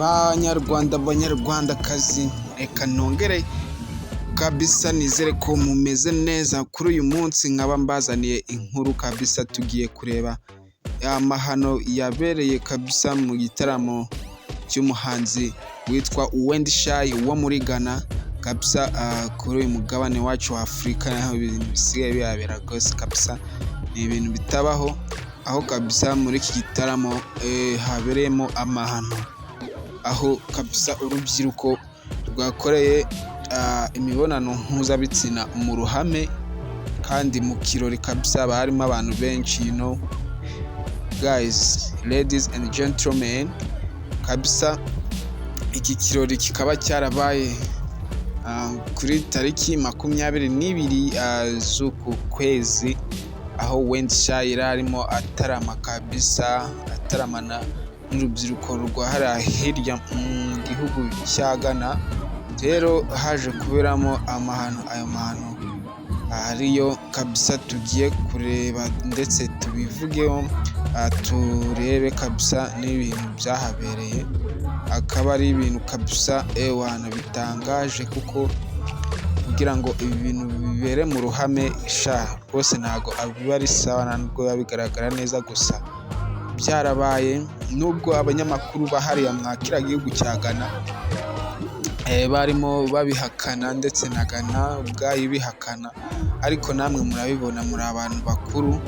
Banyarwanda, banyarwandakazi, reka nongere kabisa nizere ko mumeze neza. Kuri uyu munsi nkaba mbazaniye inkuru kabisa. Tugiye kureba amahano yabereye kabisa mu gitaramo cy'umuhanzi witwa Wendy Shy wo muri Ghana kabisa. Kuri uyu mugabane wacu wa Afurika naho ibintu bisigaye bihabera rwose kabisa ni ibintu bitabaho, aho kabisa muri iki gitaramo habereyemo amahano, aho kabisa urubyiruko rwakoreye imibonano mpuzabitsina mu ruhame kandi mu kirori kabisa, haba harimo abantu benshi. Guys, ladies and gentlemen, kabisa iki kirori kikaba cyarabaye kuri tariki 22 z'uku kwezi, aho Wendy Shy yari arimo atarama kabisa, ataramana n'urubyiruko rwa hariya hirya mu gihugu cya Ghana. Rero haje kuberamo amahano, ayo mahano ariyo kabisa tugiye kureba ndetse tubivugeho, turebe kabisa n'ibintu byahabereye. Akaba ari ibintu kabisa ewana bitangaje, kuko kugira ngo ibi bintu bibere mu ruhame sha rwose ntago biba ari sawa, nta nubwo biba bigaragara neza. Gusa byarabaye, nubwo abanyamakuru ba hariya mwa kiriya gihugu cya Ghana barimo babihakana, ndetse na Ghana ubwayo ibihakana, ariko namwe murabibona, muri abantu bakuru,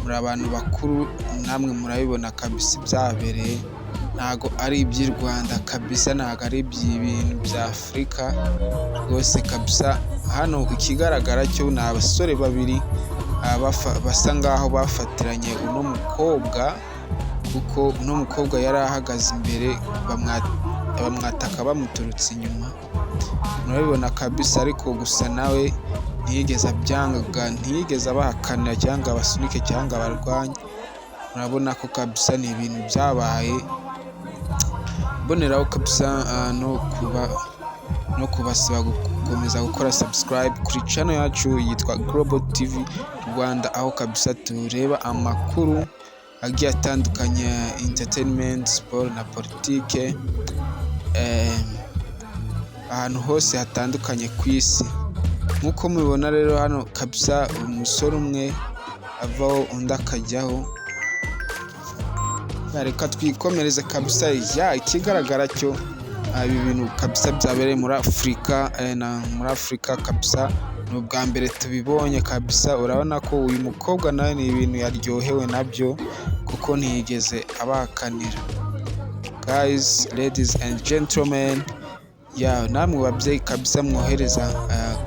muri abantu bakuru, namwe murabibona kabisa ibyahabereye ntago ari iby'i Rwanda kabisa, ntago ari iby'ibintu bya Afurika rwose kabisa. Hano ikigaragara cyo ni abasore babiri basa ngaho bafatiranye uno mukobwa, kuko uno mukobwa yari ahagaze imbere, bamwataka bamuturutse inyuma, murabibona kabisa. Ariko gusa nawe ntiyigeze abyanga, ntiyigeze abahakanira cyangwa abasunike cyangwa abarwanye. Murabona ko kabisa ni ibintu byabaye. Mboneraho kabisa no kubasaba gukomeza gukora subscribe kuri channel yacu yitwa Global TV Rwanda, aho kabisa tureba amakuru agiye atandukanye, entertainment, sport na politike, ahantu hose hatandukanye ku isi. Nk'uko mubibona rero hano kabisa umusore umwe avaho undi akajyaho. Reka twikomereze kabisa. Ya, ikigaragara cyo ibi bintu kabisa byabereye muri Afurika, na muri Afurika kabisa ni ubwa mbere tubibonye kabisa. Urabona ko uyu mukobwa nawe ni ibintu yaryohewe nabyo, kuko ntiyigeze abahakanira. Guys, ladies and gentlemen, ya, namwe babyeyi kabisa mwohereza,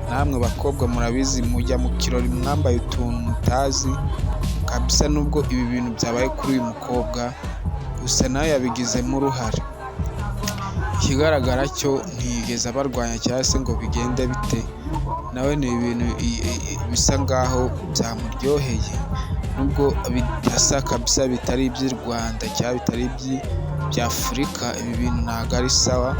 namwe bakobwa murabizi mujya mu kirori mwambaye utuntu mutazi kabisa. Nubwo ibi bintu byabaye kuri uyu mukobwa, gusa nawe yabigizemo uruhare. Ikigaragara cyo ntiyigeze abarwanya cyangwa se ngo bigende bite, nawe ni ibintu bisa ngaho byamuryoheye, nubwo bidasa kabisa, bitari iby'i Rwanda cyangwa bitari iby'Afurika. Ibi bintu ntabwo ari sawa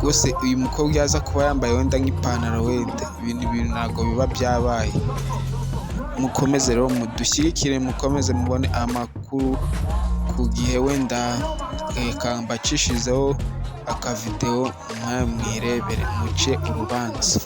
rwose. Uyu mukobwa yaza kuba yambaye wenda nk'ipantaro, wenda ibi bintu ntabwo biba byabaye. Mukomeze rero mudushyigikire, mukomeze mubone amakuru ku gihe. Wenda reka mbacishirizeho akavidewo mwawe mwirebere muce urubanza.